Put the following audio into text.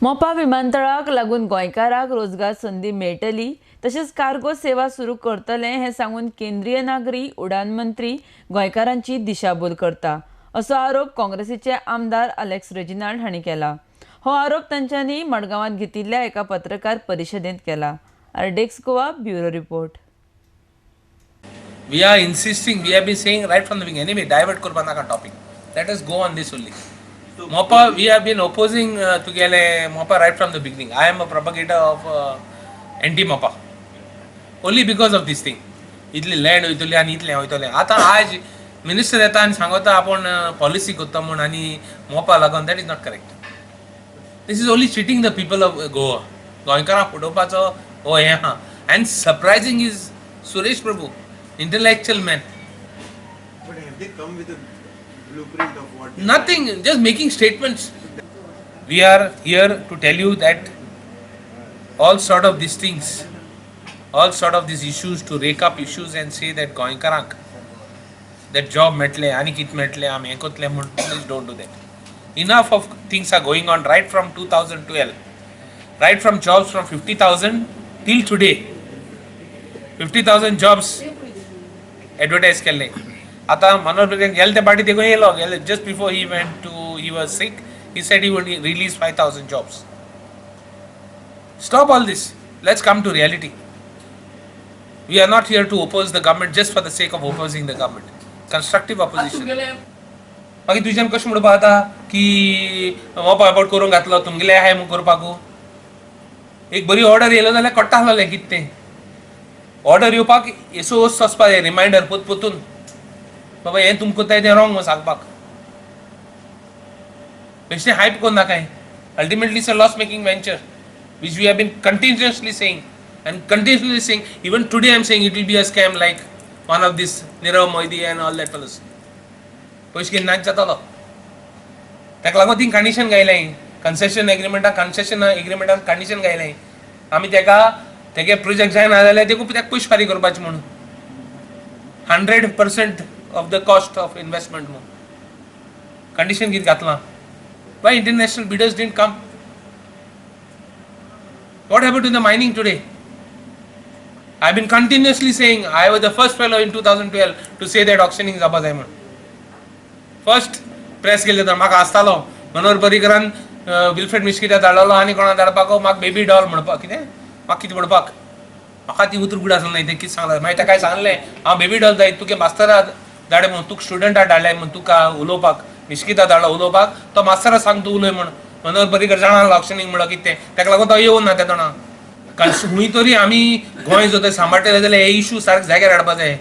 मोपा विमानतळाक लागून गोंयकाराक रोजगार संदी मेळटली तशेंच कार्गो सेवा सुरू करतले हें सांगून केंद्रीय नागरी उडान मंत्री गोंयकारांची दिशाभूल करता असो आरोप काँग्रेसीचे आमदार अलेक्स रेजिनाल्ड हांणी केला. हो आरोप तांच्यांनी मडगांवांत घेतिल्ल्या एका पत्रकार परिशदेंत केला. आरडेक्स Goa bureau report. We are insisting, we have been saying right from the beginning. Anyway, divert करपा नाका topic. Let us go on this only. Mopa, we have been opposing तुगेले Mopa right from the beginning. I am a propagator of anti-Mopa. Only because of this thing. इतली land वयतली आनी इतलें वयतलें. आतां आयज मिनिस्टर येता आनी सांगता आपूण पॉलिसी करता म्हूण आनी मोपा लागून. That is not correct. This is only cheating the people of Goa. गोंयकारांक फटोवपाचो हो हें आहा. And surprising is Suresh Prabhu, intellectual man. But have they come with a blueprint of what? Nothing, just making statements. We are here to tell you that all sort of these things, all sort of these issues, to rake up issues and say that गोंयकारांक that job मेळटले आनी कितें मेळटलें आमी हें करतले म्हूण, please don't do that. Enough of things are going on right from 2012, right from jobs from 50,000 till today. 50,000 jobs advertise केल्ले. आतां मनोहर पर्रीकर गेले ते पार्टी देखून येयलो गेले. Just before he went to, he was sick, he said he would release 5,000 jobs. Stop all this. Let's come to reality. We are not here to oppose the government just for the sake of opposing the government. Constructive opposition. मागीर तुज्यान कशें म्हणपा जाता की Mopa Abbott करूंक घातलो तुमगेले आहाय म्हूण करपाकू? एक बरी ऑर्डर येयलो जाल्यार कळटा आसलें कितें तें. ऑर्डर येवपाक येसो वचपा जाय रिमायंडर पोत पोतून, बाबा हें तुमकां करताय तें रॉंग म्हूण सांगपाक. बेश्टें हायप करूं नाकाय. Ultimately, it's a loss making venture, which we have been continuously saying and continuously saying. Even today I am saying it will be a scam like one of this Nirav Modi and all that fellows. पयशे घेवन नाच जातलो. ताका लागून ती condition घायलें concession एग्रीमेंटाक. Concession एग्रीमेंटान condition घायलें आमी तेका, तेगे प्रोजेक्ट जायना जाल्यार ते ताका पयशे फारीक करपाचे म्हणून, 100% of the cost of investment म्हणून कंडिशन कितें घातलां. Why international bidders didn't come? What happened to the mining today? I've been continuously saying, I was the first fellow in 2012 to say that auctioning जावपा जाय म्हणून. First press केले तर म्हाका आसतालो मनोहर पर्रीकरान विल्फ्रेड मिस्किटा धाडलेलो आनी कोणा धाडपाक म्हाका बेबी डॉल म्हणपाक कितें म्हाका कितें म्हणपाक. म्हाका ती उतर गुड आसलें तें कितें सांगलें. मागीर ताका सांगलें, हांव बेबी डॉल जाय तुगे मास्तरा धाडे म्हणून, तुका स्टुडंटा धाडले म्हूण तुका उलोवपाक, मिस्किता धाडलो उलोवपाक, तो मास्तरा सांग तूं उलय म्हण. मनोहर पर्रीकर जाणा ऑक्शनींग म्हणलो कितें तें, ताका लागून तो येवना ना तेदोना. कारण खंय तरी आमी गोंय जर सांबाळटले जाल्यार हे इशू सारके जाग्यार हाडपा जाय.